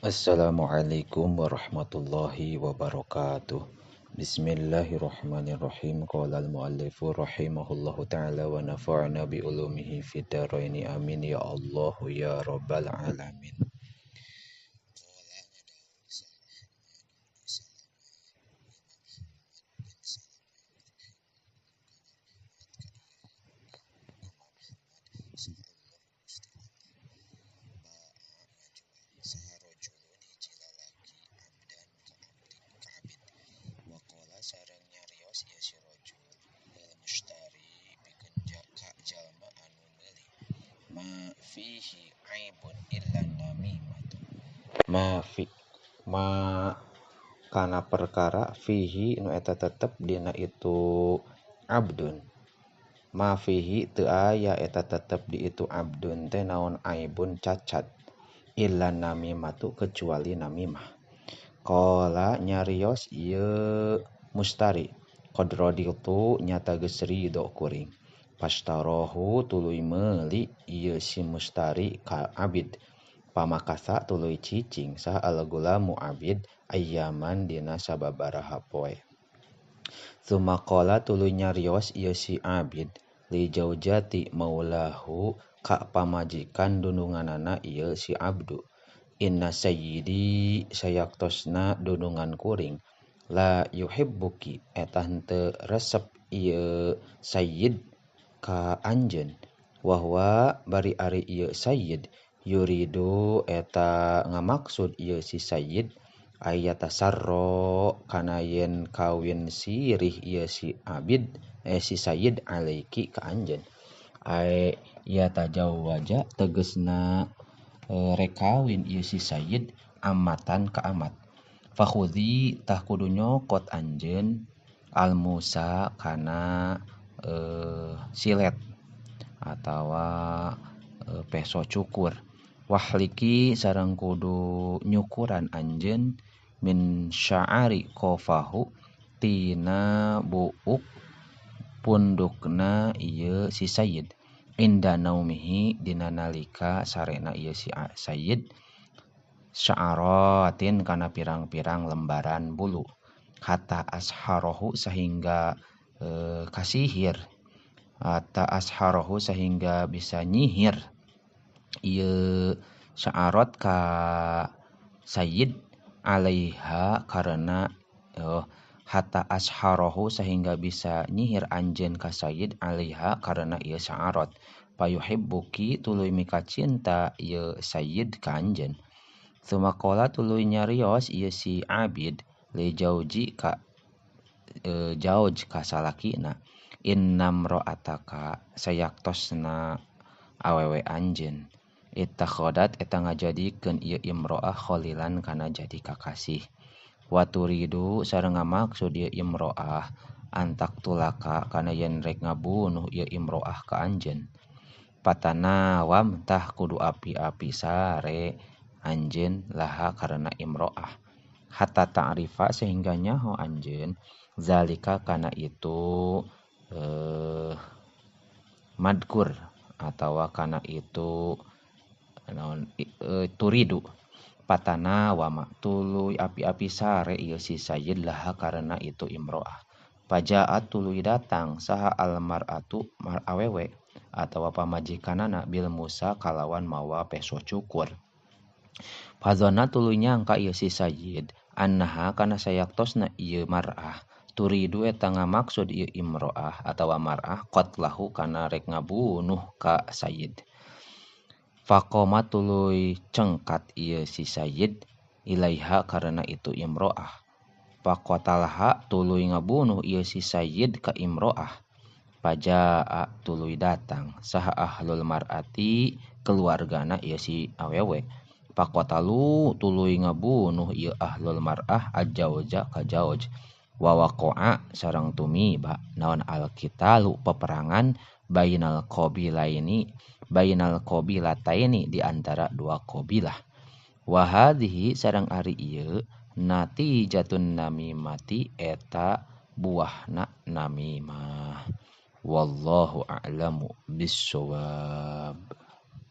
Assalamualaikum warahmatullahi wabarakatuh. Bismillahirrahmanirrahim. Qala al-muallifu rahimahullahu ta'ala wa nafa'na bi ulumihi fid dharaini. Amin ya Allah ya rabbal alamin. Sareng nyarios ieu si rajul lil mushtari pikeun ka jalma anu meuli ma fihi aibun illa namimatu ma fi ma kana perkara fihi nu eta tetep dina itu abdun ma fihi teu aya eta tetep di itu abdun teh naon aibun cacat illa namimatu kecuali namimah. Qala nyarios ieu mustari qad raditu nyata geus ridho kuring pastarahu tuluy meuli ieu si mustari ka abid pamakasa tuluy cicing saha al-gulamu abid ayyaman dina sababaraha poe. Tsumma qala tuluy nyarios ieu si abid li jaujati maulahu ka pamajikan dununganana ieu si abdu inna sayyidi sayaktosna dunungan kuring la yuhibbuki eta henteu resep ieu sayyid ka anjeun wahwa bari ari ieu sayyid yuridu eta ngamaksud ieu si sayyid ayatasarro kana yen kawin sirih ieu si abid si sayyid alaiki ka anjeun ai yatajawwaja tegesna rek kawin ieu si sayyid amatan ka amat. Fakhudhi tah kudu nyokot anjeun almusa kana silet atawa peso cukur wahliki sareng kudu nyukuran anjeun min sya'ari qafahu tina buuk pundukna ieu si sayyid inda naumihi dina nalika sarena ieu si sayyid sya'aratin kana pirang-pirang lembaran bulu hatta asharohu sehingga kasihir hatta asharohu sehingga bisa nyihir ieu sya'arat ka sayyid alaiha karena hatta asharohu sehingga bisa nyihir anjeun ka sayyid alaiha karena ieu sya'arat payuhibbuki tuluy mika cinta ieu sayyid ka anjeun. Tsumma qala tuluy nyarios ieu si abid li jauji ka jauj ka salakina innamra'ataka sayaktosna awewe anjeun ittakhadat eta ngajadikeun ieu imro'ah khalilan kana jadi kakasih wa turidu sareng ngamaksud ieu imro'ah antak tulaka kana yen rek ngabunuh ieu imro'ah ka anjeun patanawam tah kudu api-api sare anjeun laha karena imro'ah hatta ta'rifa sehingga nyaho anjeun zalika kana itu madkur atawa kana itu naon turidu patana wama tuluy api-api sare ieu si sayyid laha karena itu imro'ah pajaat tuluy datang saha almar'atu mar awewe atawa pamajikanana bil musa kalawan mawa peso cukur. Fadzana tuluy nyangka ieu si sayyid annaha kana sayaktosna ieu mar'ah turidu eta ngamaksud ieu imro'ah atawa mar'ah qatlahu kana rek ngabunuh ka sayyid. Faqoma tuluy cengkat ieu si sayyid ilaiha karena itu imro'ah. Faqatalaha tuluy ngabunuh ieu si sayyid ka imro'ah. Pajaa tuluy datang saha ahlul mar'ati keluargana ieu si awewe. Faqatalu tuluy ngabunuh ieu ahlul mar'ah ajauja ka jauj wa waqa'a sareng tumiba naon alqitalu peperangan bainal qabilaini bainal qabilataini di antara dua qabilah wa hadhihi sareng ari ieu natijatun namimati eta buahna namimah wallahu a'lamu bissawab.